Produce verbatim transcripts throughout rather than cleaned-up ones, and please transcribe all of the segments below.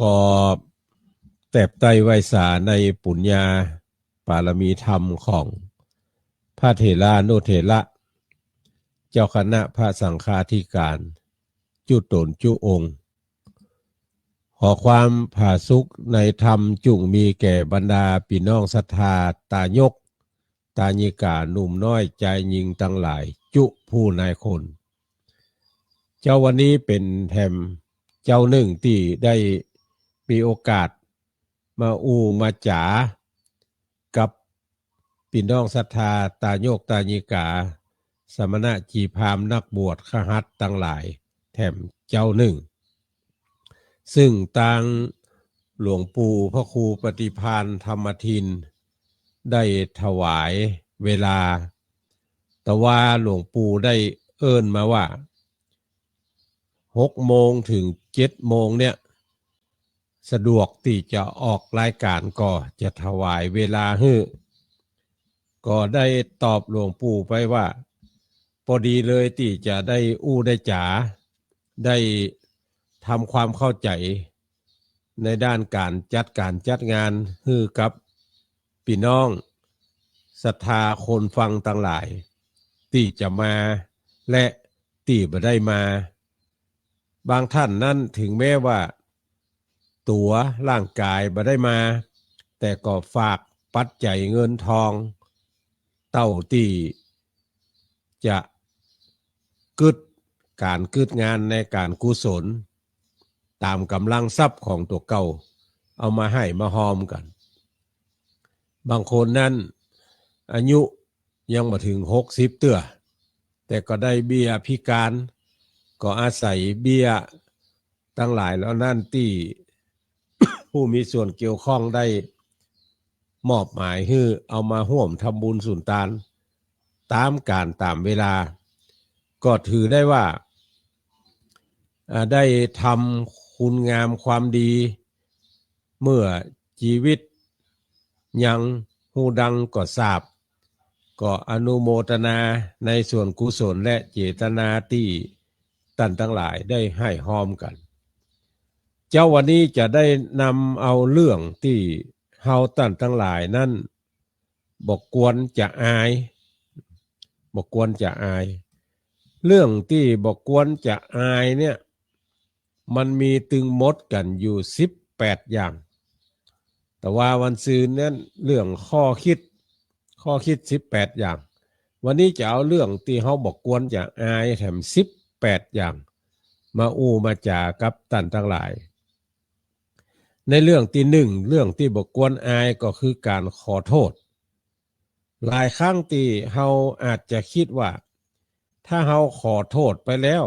ก็แตบใต้ไหว้สาในปุญญาปารมีธรรมของพระเถรานุเถระ เจ้าคณะพระสังฆาธิการ จุ๊ต๋นจุ๊องค์ ขอความผาสุกในธรรมจุ่งมีแก่บรรดาปี้น้องศรัทธาตายก ตายิกา หนุ่มน้อยจายญิงตังหลายจุ๊ผู้นายคน เจ้าวันนี้เป๋นแถมเจ้านึ่งตี้ได้มีโอกาสมาอู้มาจ๋ากับปี้น้องศรัทธาตายกตายิกา สมณะจีพราหมณ์นักบวชคฤหัสถ์ตังหลายแถมเจ้านึ่ง ซึ่งตางหลวงปู่พระครูปฏิภาณธรรมทินได้ถวายเวลา แต่ว่าหลวงปู่ได้เอิ้นมาว่า หกโมงเถิงเจ็ดโมงเนี่ย สะดวกตี้จะออกรายก๋านก็จะถวายเวลาหื้อ ก็ได้ตอบหลวงปู่ไปว่า ปอดีเลยตี้จะได้อู้ได้จ๋า ได้ทำความเข้าใจ๋ในด้านก๋านจัดก๋านจัดงานหื้อกับปี้น้องศรัทธาคนฟังตังหลาย ตี้จะมาและตี้บ่ได้มา บางท่านนั้นเถิงแม้ว่าตั๋วร่างก๋ายบ่ได้มา แต่ก็ฝากปัจจัยเงินทอง เต้าตี้จะกึ๊ดก๋านกึ๊ดงานในก๋านกุศล ต๋ามก๋ำลังทรัพย์ของตั๋วเก่า เอามาหื้อมาฮอมกั๋น บางคนนั้นอายุยังบ่เถิงหกสิบเตื้อ แต่ก็ได้เบี้ยพิการ ก็อาศัยเบี้ยตังหลายเหล่านั้นตี้ผู้มีส่วนเกี่ยวข้องได้มอบหมายหื้อเอามาฮ่วมทำบุญสุนตาน ต๋ามก๋านต๋ามเวลา ก็ถือได้ว่า อ่า ได้ทำคุณงามความดี เมื่อจีวิตยังฮู้ดังก็ทราบ ก็อนุโมทนาในส่วนกุศลและเจตนาตี้ต้านตังหลายได้หื้อฮอมกั๋น เจ้าวันนี้จะได้นำเอาเรื่องตี้เฮาต้านตังหลายนั้น บ่ควรจะอาย บ่ควรจะอาย เรื่องตี้บ่ควรจะอายเนี่ย มันมีตึงหมดกั๋นอยู่สิบแปดอย่าง แต่ว่าวันซืนนั้นเรื่องข้อคิด ข้อคิดสิบแปดอย่าง วันนี้จะเอาเรื่องตี้เฮาบ่ควรจะอายแถมสิบแปดอย่าง มาอู้มาจ๋ากับต้านตังหลาย ในเรื่องตี้นึ่ง เรื่องตี้บ่ควรอายก็คือก๋านขอโต้ษ หลายครั้งตี้เฮาอาจจะกึ๊ดว่า ถ้าเฮาขอโต้ษไปแล้ว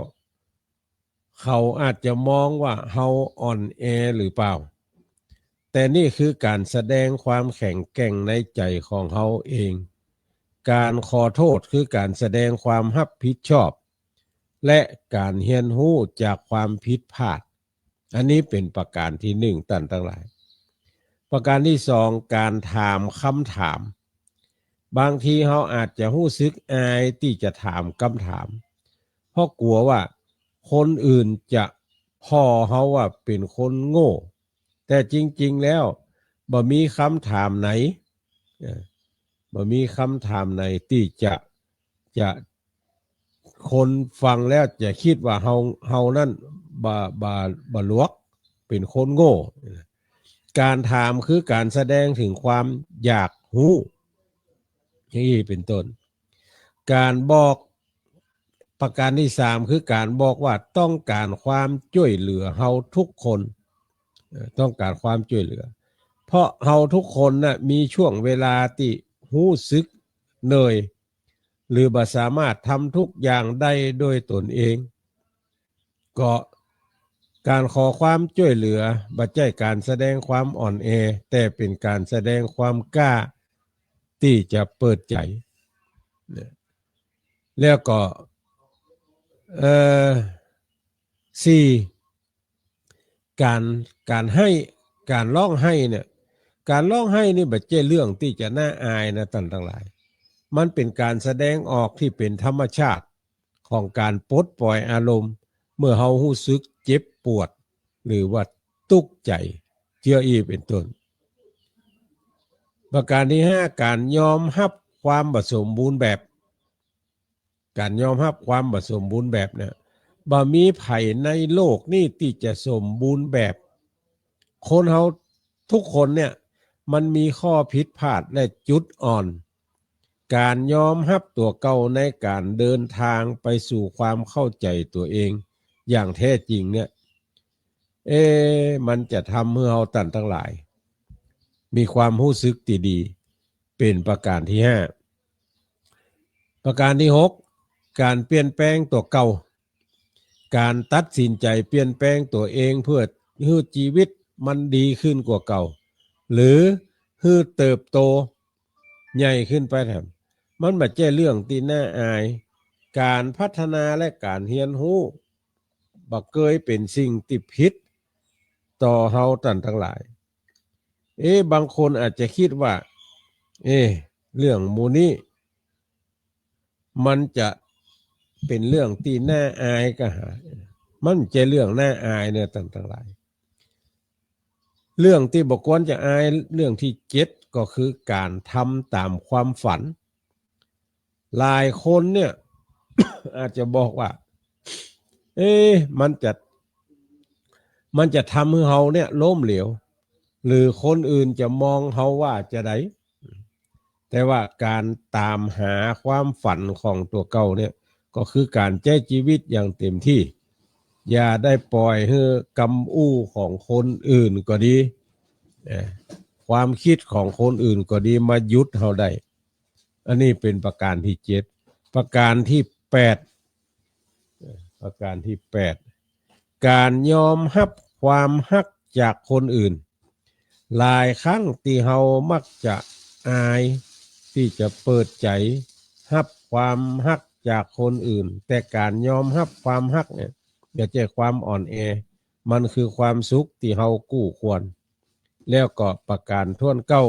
เขาอาจจะมองว่าเฮาอ่อนแอหรือเปล่า แต่นี่คือก๋านแสดงความแข็งแกร่งในใจ๋ของเฮาเอง ก๋านขอโต้ษคือก๋านแสดงความฮับผิดชอบ และก๋านเฮียนฮู้จากความผิดพลาด อันนี้เป๋นประก๋านตี้นึ่ง ต้านตังหลาย ประก๋านตี้สอง ก๋านถามกำถาม บางทีเฮาอาจจะฮู้สึกอายตี้จะถามกำถาม เพราะกั๋วว่าคนอื่นจะผ่อเฮาว่าเป๋นคนโง่ แต่จริงๆ แล้วบ่มีกำถามไหน เอ่อ บ่มีกำถามไหนตี้จะ จะ คนฟังแล้วจะกึ๊ดว่าเฮา เฮานั้นบ่ บ่ บ่หลวก เป๋นคนโง่ ก๋านถามคือก๋านแสดงเถิงความอยากฮู้ อย่างนี้เป๋นต้น ก๋านบอก ประก๋านตี้สาม คือก๋านบอกว่าต้องก๋านความจ้วยเหลือ เฮาทุกคน เอ่อ ต้องก๋านความจ้วยเหลือ เพราะเฮาทุกคนน่ะมีช่วงเวลาตี้ฮู้สึกเหนื่อย หรือบ่สามารถทำทุกอย่างได้ด้วยตนเอง ก็ก๋านขอความจ้วยเหลือบ่ใจ้ก๋านแสดงความอ่อนแอ แต่เป๋นก๋านแสดงความกล้าตี้จะเปิดใจ๋ นะ แล้วก็ เอ่อ สี่ ก๋าน ก๋านไห้ ก๋านฮ้องไห้เนี่ย ก๋านฮ้องไห้นี่บ่ใจ้เรื่องตี้จะน่าอายนะต้านตังหลาย มันเป๋นก๋านแสดงออกตี้เป๋นธรรมชาติของก๋านปลดปล่อยอารมณ์ เมื่อเฮาฮู้สึกเจ็บปวด หรือว่า ตุ๊กใจ๋ เจื้ออี้เป๋นต้น ประก๋านตี้ห้า ก๋านยอมฮับความบ่สมบูรณ์แบบ ก๋านยอมฮับความบ่สมบูรณ์แบบเนี่ย บ่มีใผในโลกนี้ตี้จะสมบูรณ์แบบ คนเฮาทุกคนเนี่ย มันมีข้อผิดพลาดและจุดอ่อน ก๋านยอมฮับตั๋วเก่าในก๋านเดินตางไปสู่ความเข้าใจ๋ตั๋วเองอย่างแต๊จริงเนี่ย เอ๊ะ มันจะทำหื้อเฮาต้านตังหลาย มีความฮู้สึกตี้ดี เป๋นประก๋านตี้ห้า ประก๋านตี้หก ก๋านเปลี่ยนแปลงตั๋วเก่า ก๋านตัดสินใจ๋เปลี่ยนแปลงตั๋วเองเปื้อหื้อจีวิตมันดีขึ้นกว่าเก่า หรือหื้อเติบโตใหญ่ขึ้นไปแถม มันบ่ใจ้เรื่องตี้น่าอาย ก๋านพัฒนาและก๋านเฮียนฮู้ บ่เกยเป๋นสิ่งตี้ผิดต่อเฮาต้านตังหลาย เอ๊ะ บางคนอาจจะกึ๊ดว่า เอ๊ะ เรื่องหมู่นี้ มันจะเป๋นเรื่องตี้น่าอายกาหา มันบ่ใจ้เรื่องน่าอายเนาะต้านตังหลาย เรื่องตี้บ่ควรจะอาย เรื่องตี้เจ็ด ก็คือก๋านทำต๋ามความฝัน หลายคนเนี่ย อาจจะบอกว่า เอ๊ะ มันจะ มันจะทำหื้อเฮาเนี่ยล้มเหลว หรือคนอื่นจะมองเฮาว่าจาใด แต่ว่าก๋านต๋ามหาความฝันของตั๋วเก่าเนี่ย ก็คือก๋านใจ๊จีวิตอย่างเต็มตี้ อย่าได้ปล่อยหื้อกำอู้ของคนอื่นก็ดี เอ่อ ความกึ๊ดของคนอื่นก็ดี มาหยุดเฮาได้ อันนี้เป๋นประก๋านตี้เจ็ด ประก๋านตี้แปด เอ่อ ประก๋านตี้แปด ก๋านยอมฮับความฮักจากคนอื่น หลายครั้งตี้เฮามักจะอายตี้จะเปิดใจ๋ฮับความฮักจากคนอื่น แต่ก๋านยอมฮับความฮักเนี่ย บ่ใจ้ความอ่อนแอ มันคือความสุขตี้เฮากู้ควร แล้วก็ประก๋านถ้วนเก้า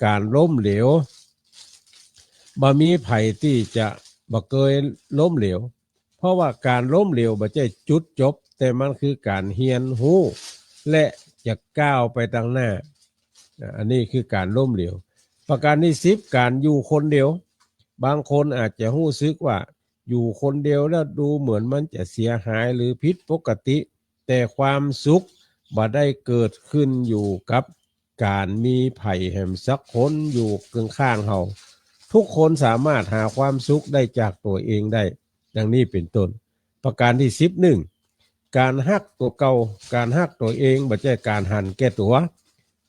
ก๋านล้มเหลว บ่มีใผตี้จะบ่เกยล้มเหลว เพราะว่าก๋านล้มเหลวบ่ใจ้จุดจบ แต่มันคือก๋านเฮียนฮู้ และจะก้าวไปตังหน้า อ่ะ อันนี้คือก๋านล้มเหลว ประก๋านตี้สิบ ก๋านอยู่คนเดียว บางคนอาจจะฮู้สึกว่าอยู่คนเดียวแล้วดูเหมือนมันจะเสียหายหรือผิดปกติ แต่ความสุขบ่ได้เกิดขึ้นอยู่กับก๋านมีใผแหมสักคนอยู่เคียงข้างเฮา ทุกคนสามารถหาความสุขได้จากตั๋วเองได้ ดังนี้เป๋นต้น ประก๋านตี้สิบเอ็ด ก๋านฮักตั๋วเก่า ก๋านฮักตั๋วเองบ่ใจ้ก๋านหันแก่ตั๋ว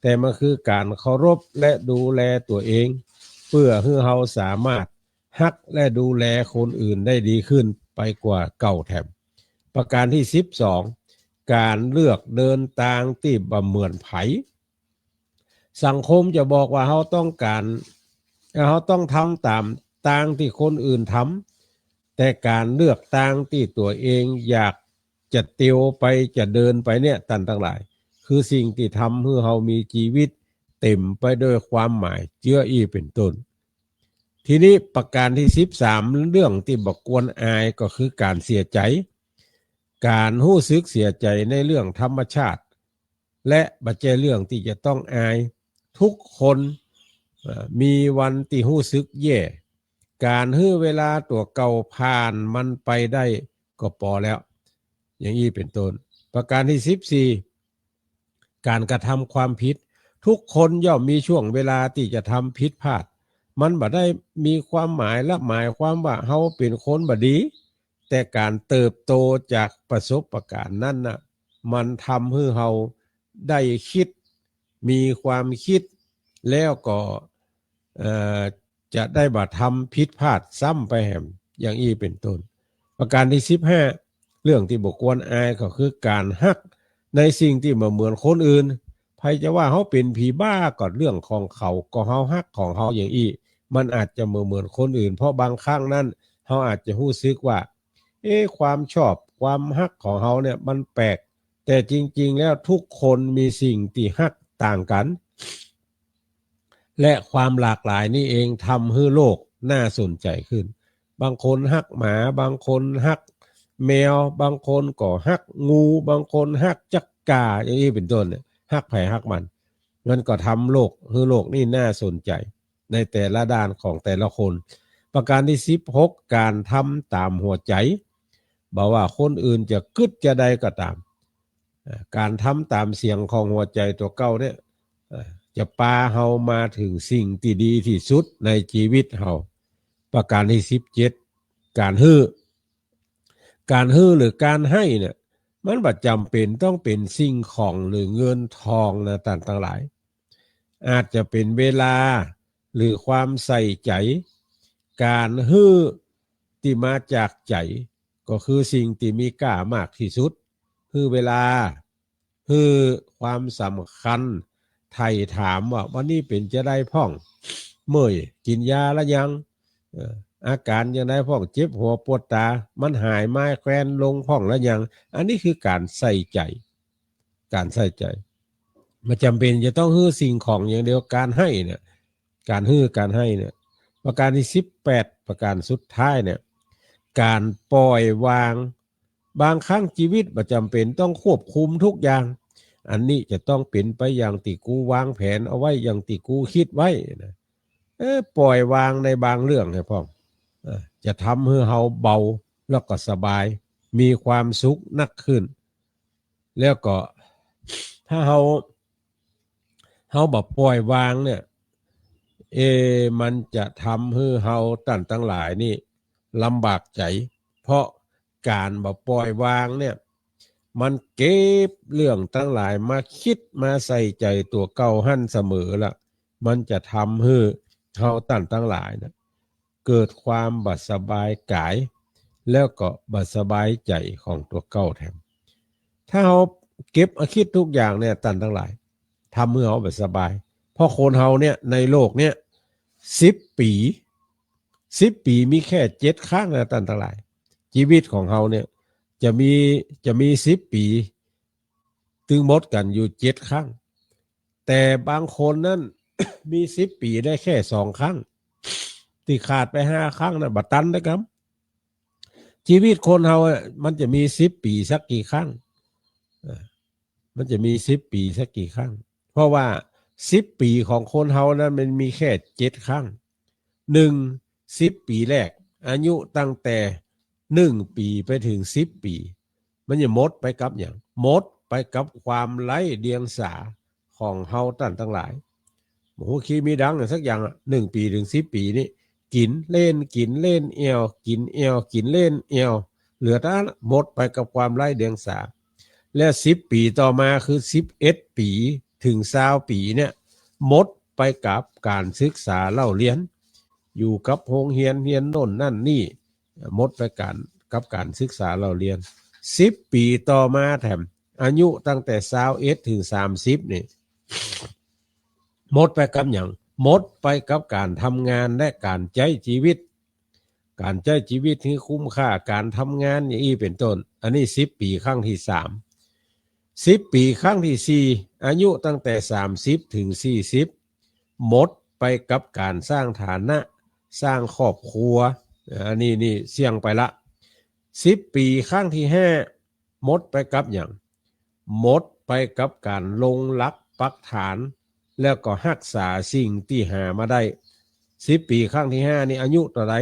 แต่มันคือก๋านเคารพและดูแลตั๋วเอง เปื้อหื้อเฮาสามารถฮักและดูแลคนอื่นได้ดีขึ้นไปกว่าเก่าแถม ประก๋านตี้สิบสอง ก๋านเลือกเดินตางตี้บ่เหมือนใผ สังคมจะบอกว่าเฮาต้องก๋าน เฮาต้องทำต๋ามตางตี้คนอื่นทำ แต่ก๋านเลือกตางตี้ตั๋วเองอยากจะเตียวไป จะเดินไปเนี่ย ต้านตังหลาย คือสิ่งตี้ทำหื้อเฮามีจีวิตเต๋มไปด้วยความหมาย เจื้ออี้เป๋นต้น ทีนี้ประก๋านตี้สิบสาม เรื่องตี้บ่ควรอายก็คือก๋านเสียใจ๋ ก๋านฮู้สึกเสียใจ๋ในเรื่องธรรมชาติ และบ่ใจ้เรื่องตี้จะต้องอาย ทุกคน เอ่อ มีวันตี้ฮู้สึกแย่ ก๋านหื้อเวลาตั๋วเก่าผ่านมันไปได้ก็ปอแล้ว อย่างอี้เป๋นต้น ประก๋านตี้สิบสี่ ก๋านกระทำความผิด ทุกคนย่อมมีช่วงเวลาตี้จะทำผิดพลาด มันบ่ได้มีความหมายและหมายความว่าเฮาเป๋นคนบ่ดี แต่ก๋านเติบโตจากประสบก๋ารณ์นั้นน่ะ มันทำหื้อเฮาได้กึ๊ด มีความกึ๊ด แล้วก็ เอ่อ จะได้บ่ทำผิดพลาดซ้ำไปแหม อย่างอี้เป๋นต้น ประก๋านตี้สิบห้า เรื่องตี้บ่ควรอายก็คือก๋านฮักในสิ่งตี้บ่เหมือนคนอื่น ใผจะว่าเฮาเป๋นผีบ้าก็เรื่องของเขา ก็เฮาฮักของเฮาอย่างอี้ มันอาจจะบ่เหมือนคนอื่น เพราะบางครั้งนั้นเฮาอาจจะฮู้สึกว่า เอ๊ะ ความชอบ ความฮักของเฮาเนี่ยมันแปลก แต่จริงๆ แล้วทุกคนมีสิ่งตี้ฮักต่างกั๋น และความหลากหลายนี้เองทำหื้อโลกน่าสนใจ๋ขึ้น บางคนฮักหมา บางคนฮักแมว บางคนก็ฮักงู บางคนฮักจั๊ก กา อย่างนี้เป๋นต้นเนี่ย ฮักใผฮักมัน มันก็ทำโลก หื้อโลกนี้น่าสนใจ๋ในแต่ละด้านของแต่ละคน ประการตี้สิบหก ก๋านทำต๋ามหัวใจ๋ บ่ว่าคนอื่นจะกึ๊ดจะใดก็ต๋าม เอ่อ ก๋านทำต๋ามเสียงของหัวใจ๋ตั๋วเก่าเนี่ย เอ่อ จะปาเฮามาเถิงสิ่งตี้ดีตี้สุดในจีวิตเฮา ประการตี้สิบเจ็ด ก๋านหื้อ ก๋านหื้อหรือก๋านให้เนี่ย มันบ่จ๋ำเป๋นต้องเป๋นสิ่งของหรือเงินทองนะต้านตังหลาย อาจจะเป๋นเวลาหรือความใส่ใจ๋ ก๋านหื้อตี้มาจากใจ๋ ก็คือสิ่งตี้มีก้ามากตี้สุด หื้อเวลา หื้อความสำคัญ ไถ่ถามว่าวันนี้เป๋นจาใดพ่อง เมื่อย กิ๋นยาแล้วยัง เอ่อ อาก๋านจาใดพ่อง เจ็บหัวปวดต๋า มันหายไม้แควนลงพ่องแล้วยัง อันนี้คือก๋านใส่ใจ๋ ก๋านใส่ใจ๋ บ่จ๋ำเป๋นจะต้องหื้อสิ่งของอย่างเดียว ก๋านให้เนี่ย ก๋านหื้อก๋านให้เนี่ย ประการตี้สิบแปด ประการสุดท้ายเนี่ย ก๋านปล่อยวาง บางครั้งจีวิตบ่จ๋ำเป๋นต้องควบคุมทุกอย่าง อันนี้จะต้องเป๋นไปอย่างตี้กูวางแผนเอาไว้ อย่างตี้กูกึ๊ดไว้นะ เออ ปล่อยวางในบางเรื่องไห้พ่อง เออ จะทำหื้อเฮาเบา แล้วก็สบาย มีความสุขนักขึ้น แล้วก็ถ้าเฮา เฮาบ่ปล่อยวางเนี่ย เอ มันจะทำหื้อเฮาต้านตังหลายนี่ลำบากใจ๋ เพราะก๋านบ่ปล่อยวางเนี่ย มันเก็บเรื่องตังหลายมาคิดมาใส่ใจ๋ตั๋วเก่าหั้นเสมอละ มันจะทำหื้อเฮาต้านตังหลายนะ เกิดความบ่สบายก๋าย แล้วก็บ่สบายใจ๋ของตั๋วเก่าแถม ถ้าเฮาเก็บมาคิดทุกอย่างเนี่ย ต้านตังหลาย ทำหื้อเฮาบ่สบาย เพราะคนเฮาเนี่ย ในโลกเนี่ย สิบปี๋ สิบปี๋มีแค่เจ็ดครั้งนะ ต้านตังหลาย จีวิตของเฮาเนี่ย จะมี จะมีสิบปี๋ ตึงหมดกั๋นอยู่เจ็ดครั้ง แต่บางคนนั้น มีสิบปี๋ได้แค่สองครั้ง ตี้ขาดไปห้าครั้งนะ บ่ตันนะครับ จีวิตคนเฮาอะ มันจะมีสิบปี๋สักกี่ครั้ง เอ่อ มันจะมีสิบปี๋สักกี่ครั้ง เพราะว่าสิบปี๋ของคนเฮานั้นมันมีแค่เจ็ดครั้ง หนึ่ง สิบปี๋แรก อายุตั้งแต่หนึ่งปี๋ไปเถิงสิบปี๋ มันจะหมดไปกับหยัง หมดไปกับความไร้เดียงสาของเฮาต้านตังหลาย บ่ฮู้คีมีดังสักอย่างอะ หนึ่งปี๋เถิงสิบปี๋นี่ กิ๋นเล่น กิ๋นเล่นแอ่ว กิ๋นแอ่ว กิ๋นเล่นแอ่ว เหลือแต่หมดไปกับความไร้เดียงสา และสิบปี๋ต่อมาคือสิบเอ็ดปี๋เถิงซาวปี๋เนี่ย หมดไปกับก๋านศึกษาเล่าเฮียน อยู่กับโฮงเฮียน เฮียนโน่นนั่นนี่ หมดไปก๋าน กับก๋านศึกษาเล่าเฮียน สิบปี๋ต่อมาแถม อายุตั้งแต่ซาวเอ็ดเถิงสามสิบนี่ หมดไปกับหยัง หมดไปกับก๋านทำงานและก๋านใจ๊จีวิต ก๋านใจ๊จีวิตหื้อคุ้มค่า ก๋านทำงานอย่างอี้เป๋นต้น อันนี้สิบปี๋ครั้งตี้สาม สิบปี๋ครั้งตี้สี่ อายุตั้งแต่สามสิบเถิงสี่สิบ หมดไปกับก๋านสร้างฐานะ สร้างครอบครัว อันนี้นี่เสี่ยงไปละ สิบปี๋ครั้งตี้ห้า หมดไปกับหยัง หมดไปกับก๋านลงหลักปักฐาน แล้วก็ฮักษาสิ่งตี้หามาได้ สิบปี๋ครั้งตี้ห้านี่อายุเต้าใด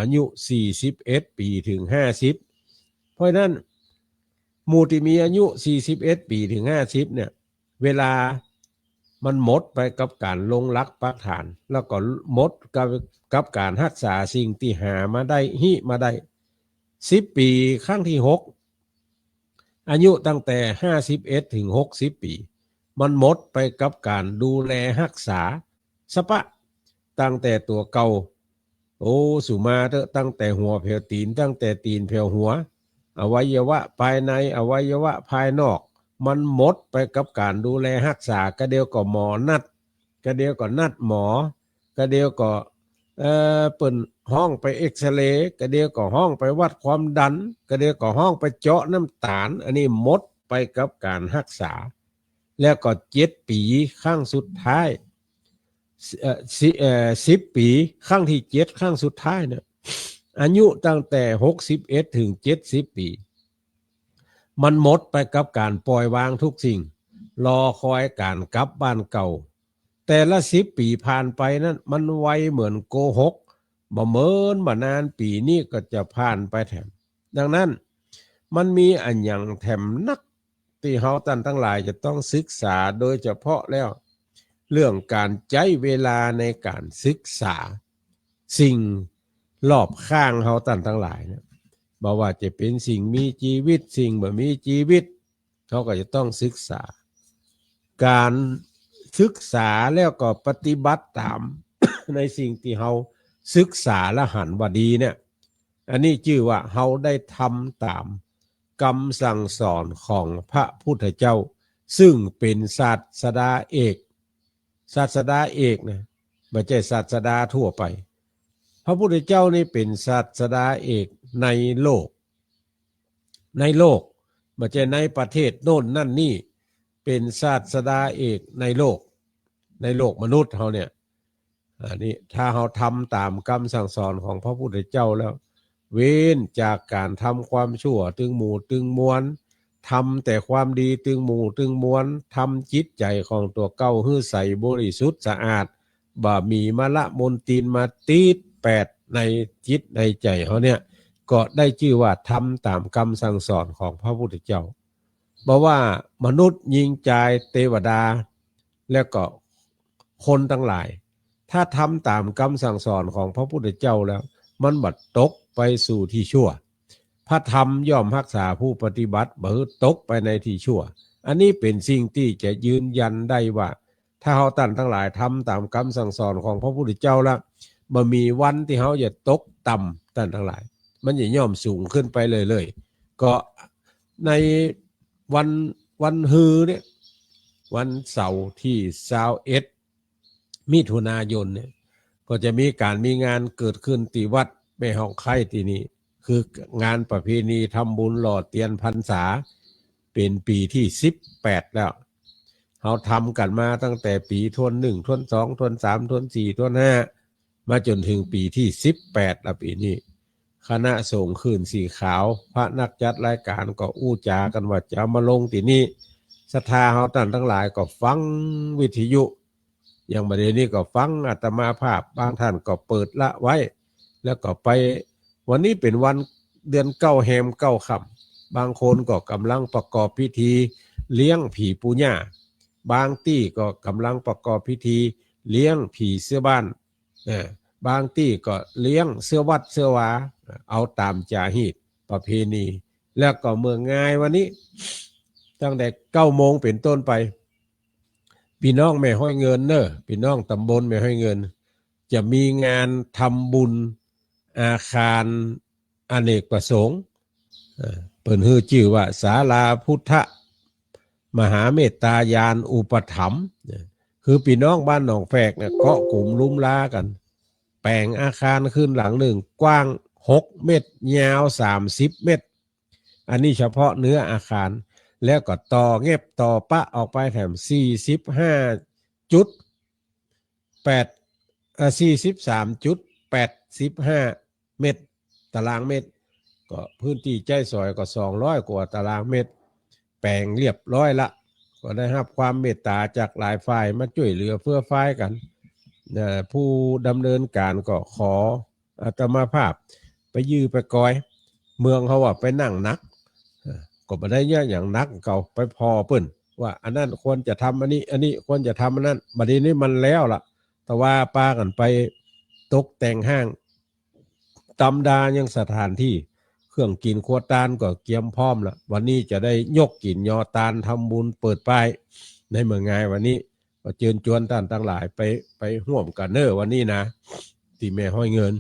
อายุสี่สิบเอ็ดปี๋เถิงห้าสิบ เพราะฉะนั้น หมู่ตี้มีอายุสี่สิบเอ็ดปี๋เถิงห้าสิบเนี่ย เวลามันหมดไปกับก๋านลงหลักปักฐาน แล้วก็หมดกับ กับก๋านฮักษาสิ่งตี้หามาได้ ฮิมาได้ สิบปี๋ครั้งตี้หก อายุตั้งแต่ห้าสิบเอ็ดเถิงหกสิบปี๋ มันหมดไปกับก๋านดูแลฮักษา สะปะ ตั้งแต่ตั๋วเก่า โอ้ สุมาเต๊อะ ตั้งแต่หัวแผวตี๋น ตั้งแต่ตี๋นแผวหัว อวัยวะภายใน อวัยวะภายนอก มันหมดไปกับก๋านดูแลฮักษา กะเดี่ยวก็หมอนัด กะเดี่ยวก็นัดหมอ กะเดี่ยวก็ เอ่อ เปิ้นฮ้องไปเอกซเรย์ กะเดี่ยวก็ฮ้องไปวัดความดัน กะเดี่ยวก็ฮ้องไปเจาะน้ำตาล อันนี้หมดไปกับก๋านฮักษา แล้วก็เจ็ดปี๋ครั้งสุดท้าย เอ่อ สิ เอ่อ สิบปี๋ครั้งตี้เจ็ดครั้งสุดท้ายเนี่ย อายุตั้งแต่หกสิบเอ็ดเถิงเจ็ดสิบปี๋ มันหมดไปกับก๋านป่อยวางกู้สิ่ง รอคอยก๋านกลับบ้านเก่า แต่ละสิบปี๋ผ่านไปนั้น มันไวเหมือนโกหก บ่เหมินบ่นานปี๋นี้ก็จะผ่านไปแถม ดังนั้น มันมีอะหยังแถมนัก ตี้เฮาต้านตังหลายจะต้องศึกษา โดยเฉพาะแล้ว เรื่องก๋านใจ๊เวลาในก๋านศึกษา สิ่งรอบข้างเฮาต้านตังหลายเนี่ย บ่ว่าจะเป๋นสิ่งมีจีวิต สิ่งบ่มีจีวิต เฮาก็จะต้องศึกษา ก๋านศึกษาแล้วก็ปฏิบัติต๋าม ในสิ่งตี้เฮาศึกษาและหันว่าดีเนี่ย อันนี้จื้อว่าเฮาได้ทำต๋ามกำสั่งสอนของพระพุทธเจ้า ซึ่งเป๋นศาสดาเอก ศาสดาเอกนะ บ่ใจ้ศาสดาทั่วไป พระพุทธเจ้านี่เป๋นศาสดาเอกในโลก ในโลก บ่ใจ้ในประเทศโน่นนั่นนี่ เป๋นศาสดาเอกในโลก ในโลกมนุษย์เฮาเนี่ย อันนี้ถ้าเฮาทำต๋ามกำสั่งสอนของพระพุทธเจ้าแล้ว เว้นจากก๋านทำความชั่วตึงหมู่ตึงมวล ทำแต่ความดีตึงหมู่ตึงมวล ทำจิตใจ๋ของตั๋วเก่าหื้อใสบริสุทธิ์สะอาด บ่มีมลมลทินมาติดแปดในจิตในใจ๋เฮาเนี่ย ก็ได้จื้อว่าทำต๋ามกำสั่งสอนของพระพุทธเจ้า บ่ว่ามนุษย์ญิงจายเตวดา แล้วก็คนตังหลาย ถ้าทำต๋ามกำสั่งสอนของพระพุทธเจ้าแล้ว มันบ่ตกไปสู่ตี้ชั่ว พระธรรมย่อมฮักษาผู้ปฏิบัติ บ่หื้อตกไปในตี้ชั่ว อันนี้เป๋นสิ่งตี้จะยืนยันได้ว่า ถ้าเฮาต้านตังหลายทำต๋ามกำสั่งสอนของพระพุทธเจ้าแล้ว บ่มีวันตี้เฮาจะตกต่ำต้านตังหลาย มันจะย่อมสูงขึ้นไปเรื่อยๆ ก็ในวัน วันฮือเนี่ย วันเสาร์ตี้ซาวเอ็ด มิถุนายนเนี่ย ก็จะมีก๋านมีงานเกิดขึ้นตี้วัดแม่ฮ่องไคล้ตี้นี่ คืองานประเพณีทำบุญหล่อเตียนพรรษา เป๋นปี๋ตี้สิบแปดแล้ว เฮาทำกั๋นมาตั้งแต่ปี๋ถ้วนหนึ่ง ถ้วนสอง ถ้วนสาม ถ้วนสี่ ถ้วนห้า มาจ๋นเถิงปี๋ตี้สิบแปดแล้วปี๋นี้ คณะสงฆ์ขื่นสีขาว พระนักจัดรายก๋านก็อู้จ๋ากั๋นว่าจะเอามาลงตี้นี่ ศรัทธาเฮาต้านตังหลายก็ฟังวิทยุ อย่างบ่าเดี่ยวนี้ก็ฟังอาตมาภาพ บางต้านก็เปิดละไว้ แล้วก็ไป วันนี้เป๋นวันเดือนเก้าแฮมเก้าค่ำ บางคนก็ก่ำลังประกอบพิธีเลี้ยงผีปู่ย่า บางตี้ก็ก่ำลังประกอบพิธีเลี้ยงผีเสื้อบ้าน เออ บางตี้ก็เลี้ยงเสื้อวัดเสื้อวา เอาต๋ามจ๋าฮีตประเพณี แล้วก็เมื่องายวันนี้ ตั้งแต่เก้าโมงเป๋นต้นไป ปี้น้องแม่ฮ่อยเงินเน่อ ปี้น้องต๋ำบลแม่ฮ่อยเงิน จะมีงานทำบุญอาคารอเนกประสงค์ เอ่อ เปิ้นหื้อจื้อว่าศาลาพุทธมหาเมตตาญาณอุปถัมภ์ เอ่อ คือปี้น้องบ้านหนองแฝกเนี่ย เกาะกุ๋มลุ้มล้ากั๋น แป๋งอาคารขึ้นหลังนึ่ง กว้างหกเมตร ยาวสามสิบเมตร อันนี้เฉพาะเนื้ออาคาร แล้วก็ต่อแงบต่อปะออกไปแถม สี่สิบห้าจุดแปด เอ่อ สี่สิบสามจุดแปดสิบห้าเมตร ตารางเมตร ก็พื้นตี้ใจ๊สอยก็สองร้อยกว่าตารางเมตร แป๋งเรียบร้อยละ ก็ได้ฮับความเมตต๋าจากหลายฝ่ายมาจ้วยเหลือเฟื้อฟ้ายกั๋น เอ่อ ผู้ดำเนินก๋านก็ขอ อาตมาภาพไปยื้อไปกอย เมืองเฮาว่าไปนั่งหนัก เอ่อ ก็บ่ได้เยียะหยังหนัก ก็ไปผ่อเปิ้นว่าอันนั้นควรจะทำอันนี้ อันนี้ควรจะทำอันนั้น บ่าเดี่ยวนี้มันแล้วละ แต่ว่าปากั๋นไปตกแต่งห้าง ต๋ามดายังสถานตี้ เครื่องกิ๋นครัวตานก็เกียมพร้อมละ วันนี้จะได้ยกกิ๋นยอตานทำบุญเปิดป้ายในเมืองงายวันนี้ ก็เจิญจวนต้านตังหลายไป ไปฮ่วมกั๋นเน่อวันนี้นะ ตี้แม่ฮ่อยเงิน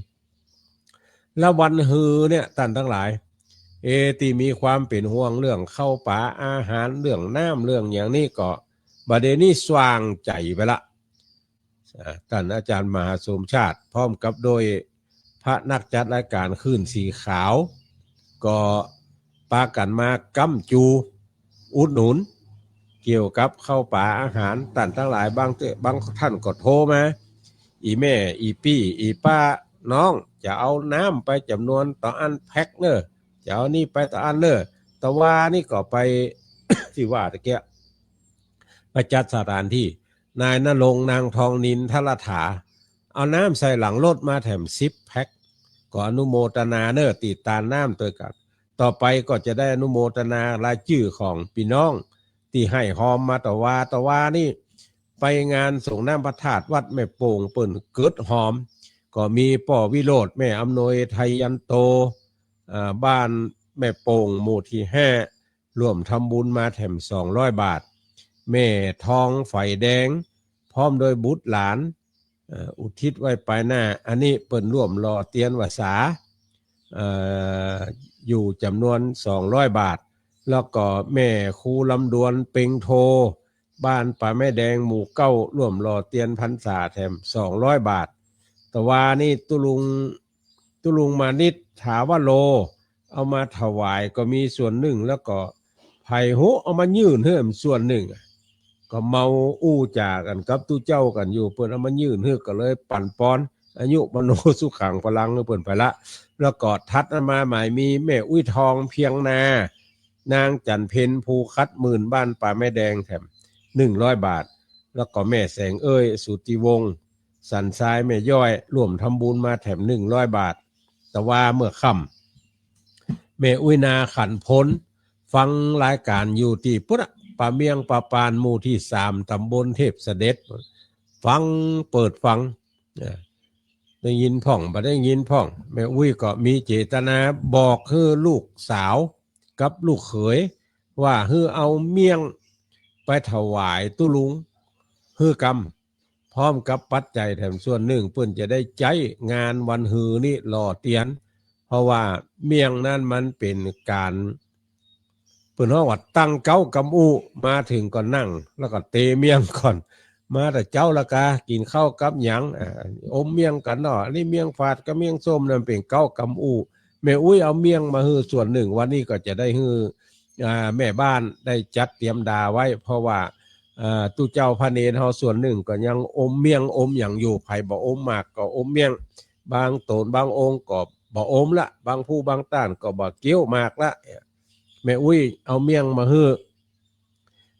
แล้ววันฮือเนี่ยต้านตังหลาย เอ ตี้มีความเป๋นห่วงเรื่องข้าวป๋าอาหาร เรื่องน้ำ เรื่องอย่างนี้ก็ บ่าเดี่ยวนี้สว่างใจ๋ไปละ อ่า ต้านอาจ๋ารย์มหาสมชาติ พร้อมกับโดยพระนักจัดรายก๋านขื่นสีขาว ก็ปากั๋นมาก๊ำจู๋อุดหนุน เกี่ยวกับข้าวป๋าอาหาร ต้านตังหลาย บางเตื้อ บางต้านก็โทรมา อี่แม่ อี่ปี้ อี่ป๊า น้อง จะเอาน้ำไปจ๋ำนวนเต้าอั้นแพ็คเน่อ จะเอานี่ไปเต้าอั้นเน่อ ตะวานี่ก็ไป ตี้ว่าตะเกียะ ไปจัดสถานตี้ นายณรงค์ นางทองนิน ทรถา เอาน้ำใส่หลังรถมาแถมสิบแพ็ค ก็อนุโมตนาเน่อ ตี้ตานน้ำตวยกั๋น ต่อไปก็จะได้อนุโมตนารายจื้อของปี้น้อง ตี้หื้อฮอมมาตะวา ตะวานี่ ไปงานสรงน้ำพระธาตุวัดแม่โป่ง เปิ้นเกิดฮอม ก็มีป้อวิโรจน์ แม่อำนวย ไทยยันโต เอ่อ บ้านแม่โป่ง หมู่ตี้ห้า ร่วมทำบุญมาแถมสองร้อยบาท แม่ทองไฝแดง พร้อมโดยบุตรหลาน เอ่อ อุทิศไว้ปายหน้า อันนี้เปิ้นร่วมหล่อเตียนวาสา เอ่อ อยู่จ๋ำนวนสองร้อยบาท แล้วก็แม่ครูลำดวน เป็งโท บ้านป่าแม่แดง หมู่เก้า ร่วมหล่อเตียนพรรษาแถมสองร้อยบาท ตะวานี่ตุ๊ลุง ตุ๊ลุงมานิตย์ ถาวโร เอามาถวายก็มีส่วนนึ่ง แล้วก็ใผฮู้เอามายื่นหื้อส่วนนึ่ง ก็เมาอู้จ๋ากั๋นกับตุ๊เจ้ากั๋นอยู่ เปิ้นเอามายื่นหื้อ ก็เลยปั๋นปอน อายุวัณโณ สุขัง พลัง หื้อเปิ้นไปละ แล้วก็ถัดมาใหม่มีแม่อุ๊ยทอง เพียงนา นางจั๋นเพ็ญ ภูคัดหมื่น บ้านป่าแม่แดงแถมหนึ่งร้อยบาท แล้วก็แม่แสงเอ้ย สุทธิวงศ์ สันทราย แม่ย้อย ร่วมทำบุญมาแถมหนึ่งร้อยบาท ตะวาเมื่อค่ำ แม่อุ๊ยนาขันพล ฟังรายก๋านอยู่ตี้ปุ้นน่ะ ป่าเมี่ยงป่าปาน หมู่ตี้สาม ต๋ำบลเทพเสด็จ ฟัง เปิดฟัง เอ่อ ได้ยินพ่อง บ่ได้ยินพ่อง แม่อุ๊ยก็มีเจตนาบอกหื้อลูกสาวกับลูกเขย ว่าหื้อเอาเมี่ยงไปถวายตุ๊ลุงหื้อกำ พร้อมกับปัจจัยแถมส่วนนึ่ง เปิ้นจะได้ใจ๊งานวันฮือนี้หล่อเตียน เพราะว่าเมี่ยงนั้นมันเป๋นก๋าน เปิ้นฮ้องว่าตั้งเก๊ากำอู้ มาเถิงก็นั่ง แล้วก็เตเมี่ยงก่อน มาแต่เจ๊าละกา กิ๋นข้าวกับหยัง อ่า อมเมี่ยงกั๋นเนาะ อันนี้เมี่ยงฝาดกับเมี่ยงส้ม นั่นเป๋นเก๊ากำอู้ แม่อุ๊ยเอาเมี่ยงมาหื้อส่วนนึ่ง วันนี้ก็จะได้หื้อ อ่า แม่บ้านได้จัดเตรียมดาไว้ เพราะว่า อ่า ตุ๊เจ้าพระเณรเฮาส่วนนึ่งก็ยังอมเมี่ยงอมหยังอยู่ ใผบ่อมหมากก็อมเมี่ยง บางต๋นบางองค์ก็บ่อมละ บางผู้บางต้านก็บ่เคี้ยวหมากละ แม่อุ๊ยเอาเมี่ยงมาหื้อ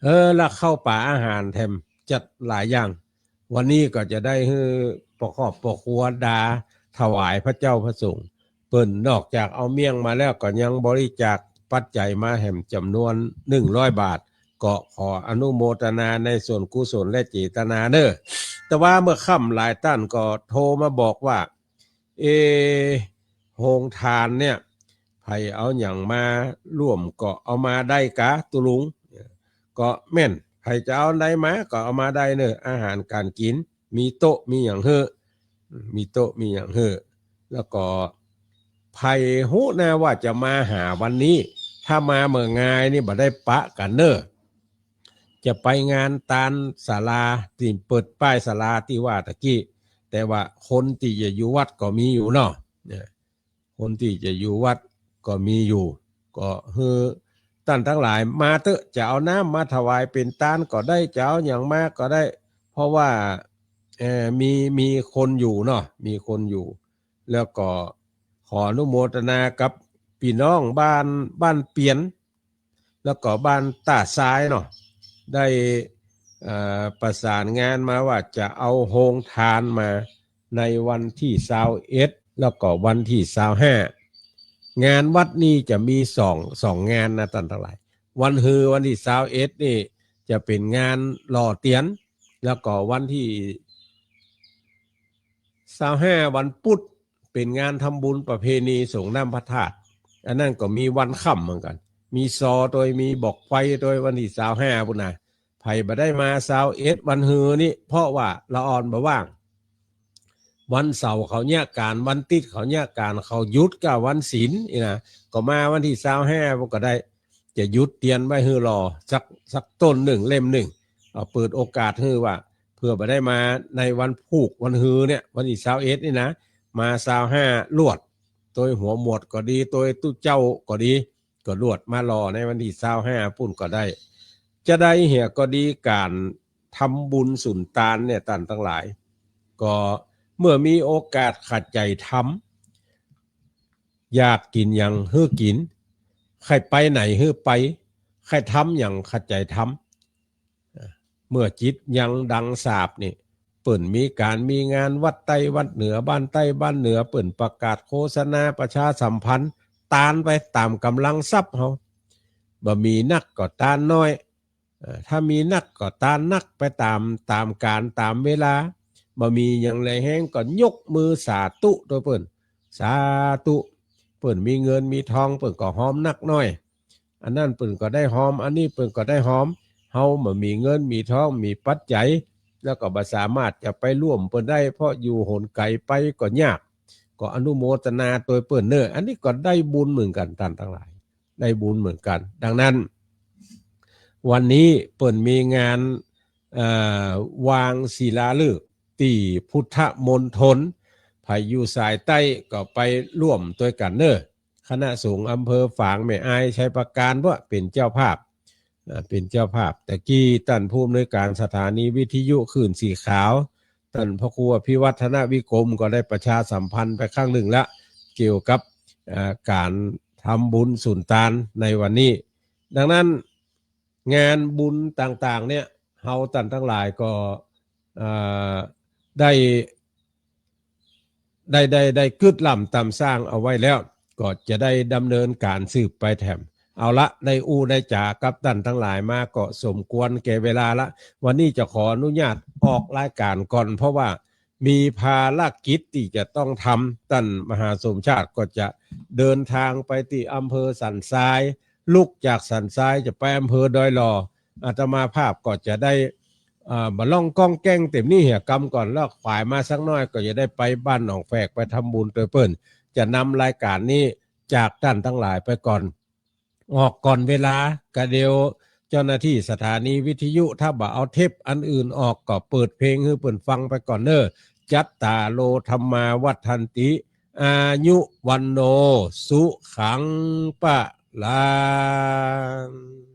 เออ แล้วข้าวป๋าอาหารแถมจัดหลายอย่าง วันนี้ก็จะได้หื้อป้อครอบป้อครัวดาถวายพระเจ้าพระสงฆ์ เปิ้นนอกจากเอาเมี่ยงมาแล้วก็ยังบริจาคปัจจัยมาแหมจ๋ำนวนหนึ่งร้อยบาท ก็ขออนุโมทนาในส่วนกุศลและเจตนาเน่อ แต่ว่าเมื่อค่ำหลายต้านก็โทรมาบอกว่า เอ โฮงทานเนี่ย ใผเอาหยังมาร่วมก็เอามาได้กาตุ๊ลุง ก็แม่น ใผจะเอาใดมาก็เอามาได้เน่อ อาหารก๋านกิ๋น มีโต๊ะมีหยังหื้อ มีโต๊ะมีหยังหื้อ แล้วก็ใผฮู้นาว่าจะมาหาวันนี้ ถ้ามาเมื่องายนี่บ่ได้ปะกั๋นเน่อ จะไปงานตานศาลา ตี้เปิดป้ายศาลาตี้ว่าตะกี้ แต่ว่าคนตี้จะอยู่วัดก็มีอยู่เนาะ เนี่ย คนตี้จะอยู่วัดก็มีอยู่ ก็หื้อต้านตังหลายมาเต๊อะ จะเอาน้ำมาถวายเป๋นตานก็ได้ จะเอาหยังมาก็ได้ เพราะว่า เอ่อ มี มีคนอยู่เนาะ มีคนอยู่ แล้วก็ขออนุโมทนากับปี้น้องบ้าน บ้านเปียน แล้วก็บ้านต้าทรายเนาะ ได้ เอ่อ ประสานงานมาว่าจะเอาโฮงทานมาในวันตี้ซาวเอ็ด แล้วก็วันตี้ซาวห้า งานวัดนี่จะมีสอง สองงานนะต้านตังหลาย วันฮือวันตี้ซาวเอ็ดนี่จะเป๋นงานหล่อเตียน แล้วก็วันตี้ซาวห้า วันปุธ เป๋นงานทำบุญประเพณีสรงน้ำพระธาตุ อันนั้นก็มีวันค่ำเหมือนกั๋น มีซอตวย มีบอกไฟตวย วันตี้ซาวห้า ปุ้นนะ ใผบ่ได้มาซาวเอ็ด วันฮือนี่ เพราะว่าละอ่อนบ่ว่าง วันเสาร์เขาเยียะก๋าน วันติ๊ดเขาเยียะก๋าน เขาหยุดกับวันศีลนี่นะ ก็มาวันตี้ซาวห้า ปุ้นก็ได้ จะหยุดเตียนไว้หื้อหล่อสัก สักต้นนึ่ง เล่มนึ่ง เอาเปิดโอกาสหื้อว่า เผื่อบ่ได้มาในวันพูกวันฮือเนี่ย วันตี้ซาวเอ็ดนี่นะ มาซาวห้า ลวด ตวยหัวหมวดก็ดี ตวยตุ๊เจ้าก็ดี ก็ลวดมาหล่อในวันตี้ซาวห้า ปุ้นก็ได้ จะใดเหียก็ดี ก๋านทำบุญสุนตานเนี่ยต้านตังหลาย ก็เมื่อมีโอกาสขัดใจ๋ทำ อยากกิ๋นหยังหื้อกิ๋น ใค่ไปไหนหื้อไป ใค่ทำหยังเข้าใจ๋ทำ เมื่อจิตยังดังสาปนี่ เปิ้นมีก๋านมีงานวัดใต้วัดเหนือ บ้านใต้บ้านเหนือ เปิ้นประกาศโฆษณาประชาสัมพันธ์ ตานไปต๋ามก๋ำลังทรัพย์เฮา บ่มีนักก็ตานน้อย เอ่อ ถ้ามีนักก็ตานนักไปต๋าม ต๋ามก๋าลต๋ามเวลา บ่มีหยังแลแฮงก็ยกมือสาธุตวยเปิ้น สาธุ เปิ้นมีเงินมีทอง เปิ้นก็ฮอมนักน้อย อันนั้นเปิ้นก็ได้ฮอม อันนี้เปิ้นก็ได้ฮอม เฮาบ่มีเงินมีทอง มีปัจจัย แล้วก็บ่สามารถจะไปร่วมเปิ้นได้ เพราะอยู่หนไก๋ไปก็ยาก ก็อนุโมทนาตวยเปิ้นเน่อ อันนี้ก็ได้บุญเหมือนกั๋น ต้านตังหลาย ได้บุญเหมือนกั๋น ดังนั้น วันนี้เปิ้นมีงาน เอ่อ วางศิลาฤกษ์ตี้พุทธมณฑล ใผอยู่สายใต้ก็ไปร่วมตวยกั๋นเน่อ คณะสงฆ์อำเภอฝาง แม่อาย ชัยปราการ พวกเป๋นเจ้าภาพ อ่า เป๋นเจ้าภาพ ตะกี้ต้านผู้อำนวยก๋านสถานีวิทยุคลื่นสีขาว ต้านพระครูอภิวัฒนวิกรมก็ได้ประชาสัมพันธ์ไปครั้งนึ่งละ เกี่ยวกับ อ่า ก๋านทำบุญสุนตานในวันนี้ ดังนั้น งานบุญต่างๆ เนี่ย เฮาต้านตังหลายก็ เอ่อ ได้ ได้ ได้ ได้กึ๊ดล่ำต๋ามสร้างเอาไว้แล้ว ก็จะได้ดำเนินก๋านสืบไปแถม เอาละ ได้อู้ได้จ๋ากับต้านตังหลายมาก็สมควรแก่เวลาละ วันนี้จะขออนุญาตออกรายก๋านก่อน เพราะว่ามีภารกิจตี้จะต้องทำ ต้านมหาสมชาติก็จะเดินทางไปตี้อำเภอสันทราย ลุกจากสันทรายจะไปอำเภอดอยหล่อ อาตมาภาพก็จะได้ เอ่อ บ่ล่องก้องแก้งเต็มนี่เหียกำก่อน แล้วขวายมาสักน้อยก็จะได้ไปบ้านหนองแฝกไปทำบุญตวยเปิ้น จะนำรายก๋านนี้จากต้านตังหลายไปก่อน ออกก่อนเวลา กะเดี๋ยวเจ้าหน้าตี้สถานีวิทยุถ้าบ่เอาเทปอันอื่นออกก็เปิดเพลงหื้อเปิ้นฟังไปก่อนเน่อ จัตตาโร ธัมมา วัฑฒันติ อายุ วัณโณ สุขัง พะลัง